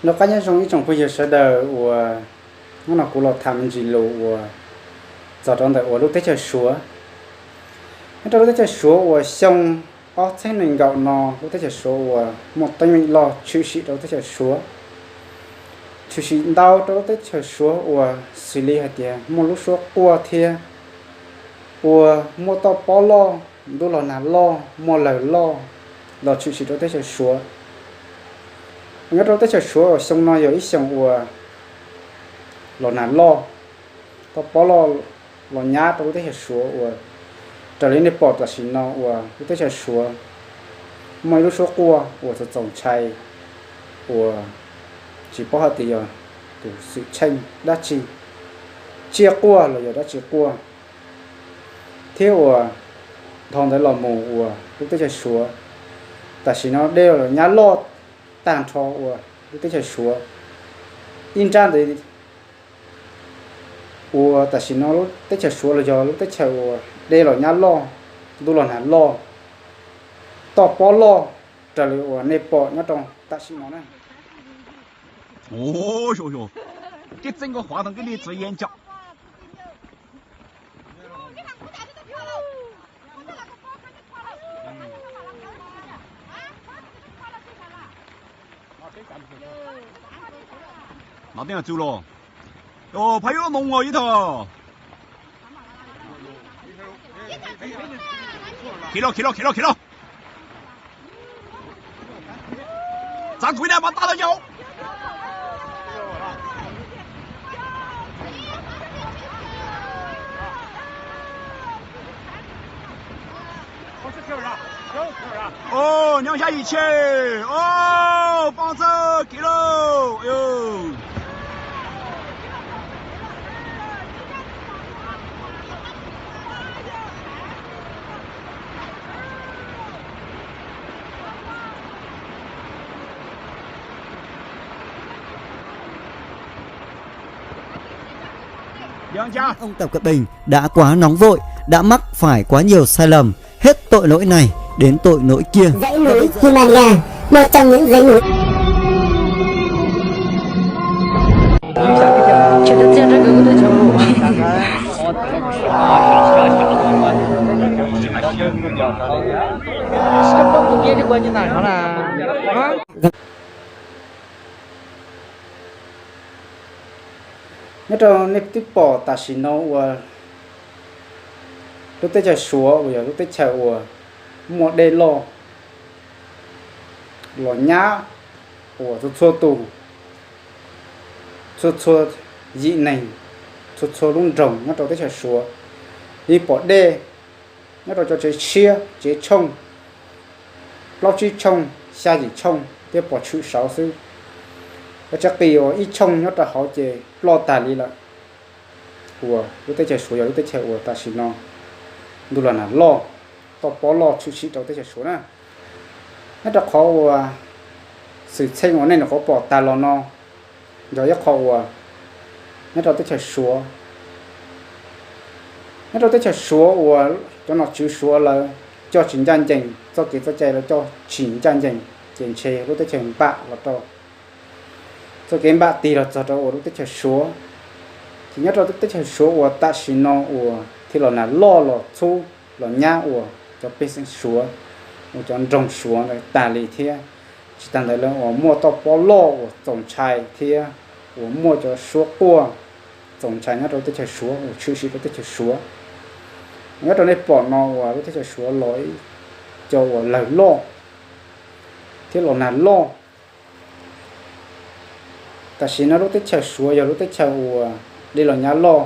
Noj qab nyob zoo ib tsoom phooj ywg sawv daws uas hnub no kuv los tham me ntsis lus uas txog rau ntawm uas lub teb chaws Suav. Nyob rau lub teb chaws Suav uas xyoo ob txhiab nees nkaum no, lub teb chaws Suav uas muaj teeb meem loj tshwm sim rau lub teb chaws Suav. Tshwm sim ntau rau lub teb chaws Suav uas xws li hais tias muaj lub suab quaj thiab uas muaj toj pob loj, ntuj los nag loj, muaj lawg loj los tshwm sim rau teb chaws Suav. Nyob rau teb chaws Suav uas xyoo no yog ib xyoos uas los nag loj, toj pob loj los nyab rau lub teb chaws Suav uas raws li nej pom tam sim no uas lub teb chaws Suav muaj ib lub suab quaj uas txaus txaus ntshai uas tsis paub hais tias yog tus xwm txheej dab tsi, tsiaj quaj los yog dab tsi quaj, thiab uas dhau ntawd los mus uas lub teb chaws Suav tam sim no dej los nyab loj tag nrho uas lub teb chaws Suav ib nrab ntawd uas tam sim no lub teb chaws Suav los yog lub teb chaws uas dej los nyab loj, ntuj los nag loj, toj pob loj raws li uas nej pom nyob rau tam sim no na. Nov tej txu los, phab yuav moo ib tag. Khiav los, khiav los, khiav los, khiav los. Txav kuv ib daim mas tag lawm yau. Nyob zaj yim tshej, poob txawj kiv lauj. Ông Tập Cận Bình đã quá nóng vội, đã mắc phải quá nhiều sai lầm, hết tội lỗi này đến tội lỗi kia. Dãy núi Himalaya, một trong những dãy núi. Nyob rau nej twb pom tam sim no uas lub teb chaws Suav uas yog lub teb chaws uas muaj dej loj los nyab uas txhua txhua tus, txhua txhua yim neeg, txhua txhua lub nroog nyob rau teb chaws Suav yeej pom dej nyob rau cov tsev tshiab tsev tshooj, plaub tsib tshooj, xya yim tshooj thiab pom tshwm saud xwb. Cov tsev qis uas ib tshooj nyob rau hauv ces ploj tag li lawm. Uas lub teb chaws Suav yog lub teb chaws uas tam sim no ntuj los nag loj, toj pob loj tshwm sim rau teb chaws Suav na. Nyob rau qhov uas xwm txheej uas nej nyuam qhuav pom tag los no yog ib qho uas nyob rau teb chaws Suav, nyob rau teb chaws Suav uas cov nom tswv Suav lawv coj tsis ncaj ncees, txoj kev txoj cai lawv coj tsis ncaj ncees, ces ntshe lub teb chaws npam los rau txoj kev npam tig los txog rau uas lub teb chaws Suav. Ces nyob rau teb chaws Suav uas tam sim no uas thiaj los nag loj los txhub los nyab uas cov pej xeem Suav, uas cov nroog Suav ntawd tag li thiab. Tsis tas ntawd lawv uas muaj toj pob loj uas txaus ntshai thiab uas muaj cov suab quaj txaus ntshai nyob rau teb chaws Suav uas tshwm sim rau teb chaws Suav. Nyob rau nej pom no uas lub teb chaws Suav los ib co uas lawg loj thiab los nag loj. Tam sim no lub teb chaws Suav yog lub teb chaws uas dej los nyab loj,